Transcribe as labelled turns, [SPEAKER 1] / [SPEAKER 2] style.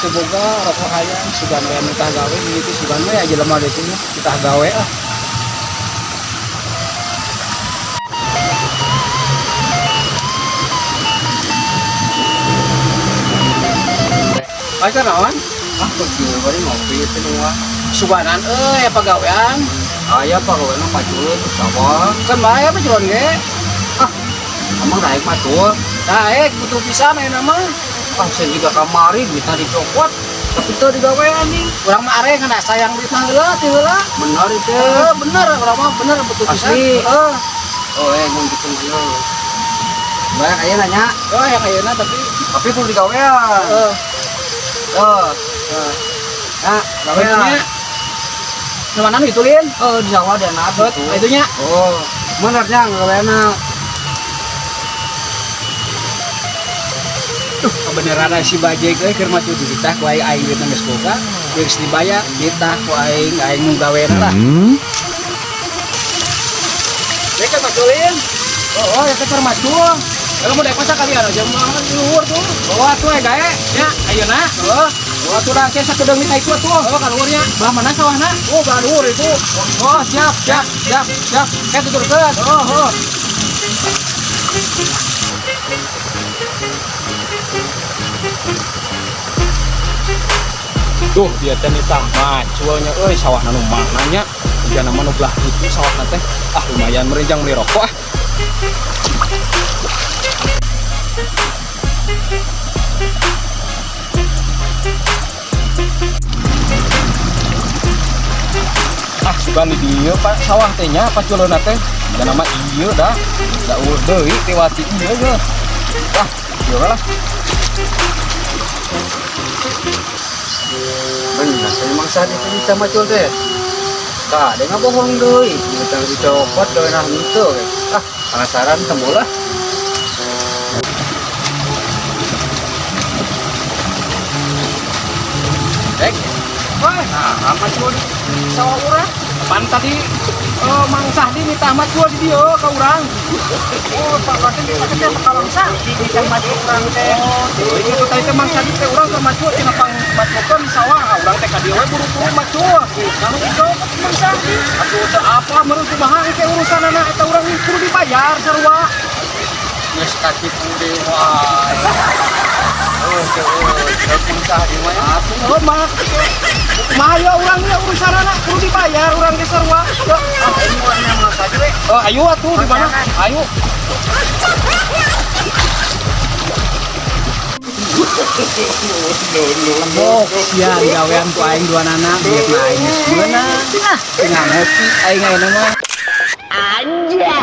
[SPEAKER 1] teu boga, rokok hayang, sugan we nitah gawe gitu, sugan we aja jelema deui teh titah gawe ah. Ayo naon?
[SPEAKER 2] Ah, kecil bari ngopi itu mah.
[SPEAKER 1] Suganan euy pagawean.
[SPEAKER 2] Aya pagawean mah macul sawah.
[SPEAKER 1] Kan bae apa jelon ge?
[SPEAKER 2] Ah, emang daek macul.
[SPEAKER 1] Daek butuh pisan ayeuna mah.
[SPEAKER 2] Ah, saya juga kamari duitna dicopot. Tapi teu digawe anjing.
[SPEAKER 1] Urang mah are ngan sayang duitna heula ti heula.
[SPEAKER 2] Bener itu.
[SPEAKER 1] Heeh, bener urang mah bener butuh pisan.
[SPEAKER 2] Asli.
[SPEAKER 1] Heeh.
[SPEAKER 2] Oh, mun kitu mah yo. Banyak aya nanya,
[SPEAKER 1] Oh, yang ayeuna tapi
[SPEAKER 2] tapi kudu digawean.
[SPEAKER 1] Heeh.
[SPEAKER 2] Oh. Nah, gawean.
[SPEAKER 1] Nu mana nu itu lin?
[SPEAKER 2] Oh, di sawah dan
[SPEAKER 1] Oh,
[SPEAKER 2] gitu.
[SPEAKER 1] itunya.
[SPEAKER 2] Oh, bener nya gaweana.
[SPEAKER 1] Duh, kebenaran si bajek euy keur macul dititah ku aing aing duitna geus boga, geus dibayar ditah ku aing aing nu gawena lah. Dek keur maculin. Oh, ya keur macul. Kalau mau daek masa kalian aja mah luhur tuh.
[SPEAKER 2] Oh, atuh gae.
[SPEAKER 1] Ya, ayeuna.
[SPEAKER 2] Oh,
[SPEAKER 1] Oh, atuh dah kayak sakedeung ka itu atuh. Oh, ka luhurnya. Belah mana sawahna?
[SPEAKER 2] oh, belah luhur itu.
[SPEAKER 1] Oh, siap, siap, siap, siap. Kayak tuturkeun.
[SPEAKER 2] Oh, oh.
[SPEAKER 1] Duh, dia teh nitah maculnya euy sawahna nu mana nya? Jigana mah nu belah itu sawahna teh. Ah, lumayan merinjang beli rokok ah. Ah, sugan di dieu Pak sawah teh nya paculeuna teh. Jigana mah ieu dah. Da eueuh deui tewati ieu ge. Ah, ieu lah.
[SPEAKER 2] Bener, saya mangsa di bisa macul teh. Kak, dia nggak bohong deui. Kita dicopot gawe nah henteu. Ah, penasaran temu lah.
[SPEAKER 1] Dek. Wah, nah, macul sawah urang. Pan tadi Mang Sahdi nitah macul di dieu ka urang.
[SPEAKER 2] Oh, Pak berarti kita teh bakal mangsa. Nitah macul urang teh.
[SPEAKER 1] Oh, itu tadi teh Mang Sahdi teh urang keur macul cenah pang maculkeun di sawah. Ah, urang teh ka dieu we buru-buru macul. Lalu dicopot Mang Sahdi. Atuh teu apa meureun kumaha engke urusanana eta urang kudu dibayar sarua.
[SPEAKER 2] Geus katipu deui wae. Oh, teu mangsa di mah.
[SPEAKER 1] Atuh mah kumaha ya urang ya urusanana kudu dibayar urang ge sarua.
[SPEAKER 2] Ah, ini orangnya mangsa we.
[SPEAKER 1] Oh, ayo atuh di mana? Ayo. Lemok sia digawean ku aing dua nana duit na aing geus meunang. Ah, tinggal ngopi aing ayeuna mah.
[SPEAKER 3] Anjay.